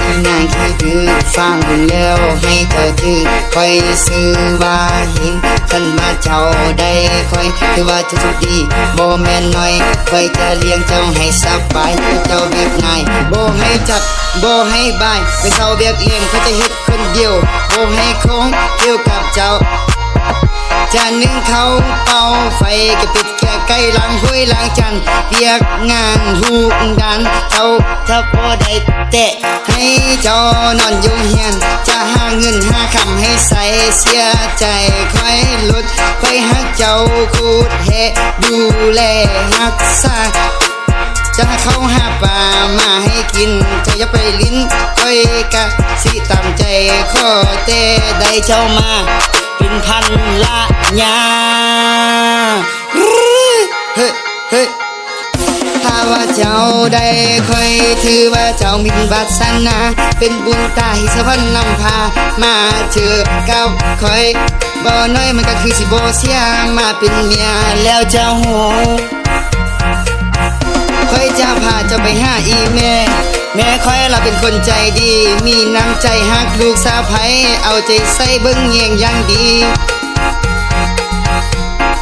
ອີນາງທີ່ດື້ຟັງແລ້ວໃຫ້ເຈົ້າຖື ຂ້ອຍຊື່ວ່າຫິນ ຄັນວ່າເຈົ້າໄດ້ຂ້ອຍ ຖືວ່າເຈົ້າໂຊກດີ ບໍ່ແມ່ນໜ້ອຍ ຂ້ອຍຈະລ້ຽງເຈົ້າໃຫ້ສະບາຍ ເຈົ້າວຽກງ່າຍ ບໍ່ໃຫ້ຈັບ ບໍ່ໃຫ້ບາຍ ໄປເຊົາວຽກລ້ຽງ ຂ້ອຍຈະເຮັດຄົນດຽວ ບໍ່ໃຫ້ຂອງກ່ຽວກັບເຈົ້າ ຈະໜຶ້ງເຂົ້າເປົ່າໄຟ ກະປິດແກະໄກ່ ລ້າງຖ້ວຍລ້າງຈານ ວຽກງານທຸກດ້ານ ເຈົ້າຖ້າບໍ່ໄດ້ແຕະ ໃຫ້ເຈົ້ານອນຢູ່ເຮືອນ ຈະຫາເງິນຫາຄຳໃຫ້ໃຊ້ ເສຍໃຈຂ້ອຍໂລດ ຂ້ອຍຮັກເຈົ້າໂຄດແທ້ ດູແລຮັກສາ ຈະຫາເຂົ້າຫາປາມາໃຫ້ກິນ ເຈົ້າຢ່າໄປຫຼິ້ນ ຂ້ອຍກະຊິຕາມໃຈ ຂໍແຕ່ໄດ້ເຈົ້າມາເປັນພັນລະຍາ ເຮີ້ ເຮີ້ ເຮີ້. ຖ້າວ່າເຈົ້າໄດ້ຂ້ອຍ ຖືວ່າເຈົ້າມີວາສະໜາ ເປັນບຸນຕາທີ່ສະຫວັນນຳພາ ມາເຈີກັບຂ້ອຍ ບໍ່ໜ້ອຍມັນກະຄືຊິບໍ່ເສຍ ມາເປັນເມຍແລ້ວເຈົ້າຮູ້ ຂ້ອຍຈະພາເຈົ້າໄປຫາອີ່ແມ່ ແມ່ຂ້ອຍລາວເປັນຄົນໃຈດີ ມີນ້ຳໃຈຮັກລູກສະໃພ້ ເອົາໃຈໃສ່ເບິ່ງແຍງຢ່າງດີ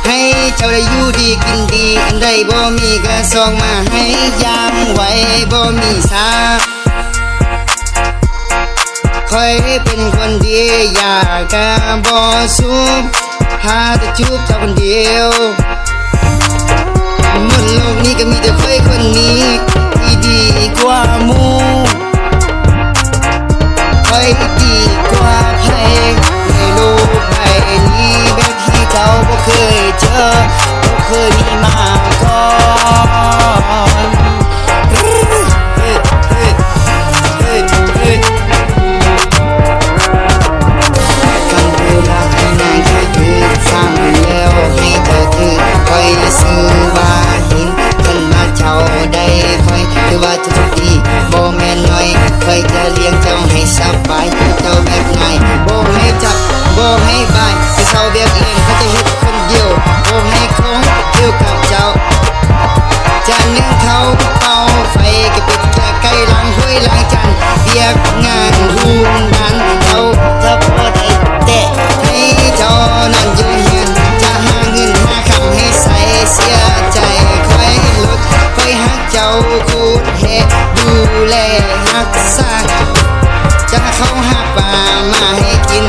ໃຫ້ເຈົ້າໄດ້ຢູ່ດີກິນດີ ອັນໃດບໍ່ມີກະຊອກມາໃຫ້ຢ່າງໄວ ບໍ່ມີຊ້າ ຂ້ອຍເປັນຄົນດີ ຢາກກະບໍ່ສູບ ຫາແຕ່ຈູບເຈົ້າຄົນດຽວ ໝົດໂລກນີ້ກະມີແຕ່ຂ້ອຍຄົນນີ້ ທີ່ດີກວ່າໝູ່ ຂ້ອຍດີກວ່າໃຜ ໃນໂລກໃບນີ້ ແບບທີ່ເຈົ້າບໍ່ເຄີຍເຈີ ບໍ່ເຄີຍມີມາກ່ອນ ເຮີ້ ເຮີ້ ເຮີ້ ເຮີ້ ເຮີ້. ຄັນເຈົ້າຮັກອີນາງທີ່ຖື ຟັງແລ້ວໃຫ້ເຈົ້າຖື ຂ້ອຍຊື່ວ່າຫິນ ຄັນວ່າເຈົ້າໄດ້ຂ້ອຍ ຖືວ່າເຈົ້າໂຊກດີ ບໍ່ແມ່ນໜ້ອຍ ຂ້ອຍຈະລ້ຽງເຈົ້າໃຫ້ສະບາຍ ເຈົ້າວຽກງ່າຍ ບໍ່ໃຫ້ຈັບ ບໍ່ໃຫ້ບາຍ ໄປເຊົາວຽກລ້ຽງ ຂ້ອຍຈະເຮັດຄົນດຽວ ບໍ່ໃຫ້ຂອງກ່ຽວກັບເຈົ້າ ຈະໜຶ້ງເຂົ້າເປົ່າໄຟ ກະປິດແກະໄກ່ ລ້າງຖ້ວຍລ້າງຈານ ວຽກງານທຸກດ້ານ ເຈົ້າຖ້າບໍ່ໄດ້ແຕະ ໃຫ້ເຈົ້ານອນຢູ່ເຮືອນ ຈະຫາເງິນຫາຄຳໃຫ້ໃຊ້ ເສຍໃຈຂ້ອຍໂລດ ຂ້ອຍຮັກເຈົ້າໂຄດແທ້ ດູແລຮັກສາ ຈະຫາເຂົ້າຫາປາມາໃຫ້ກິນ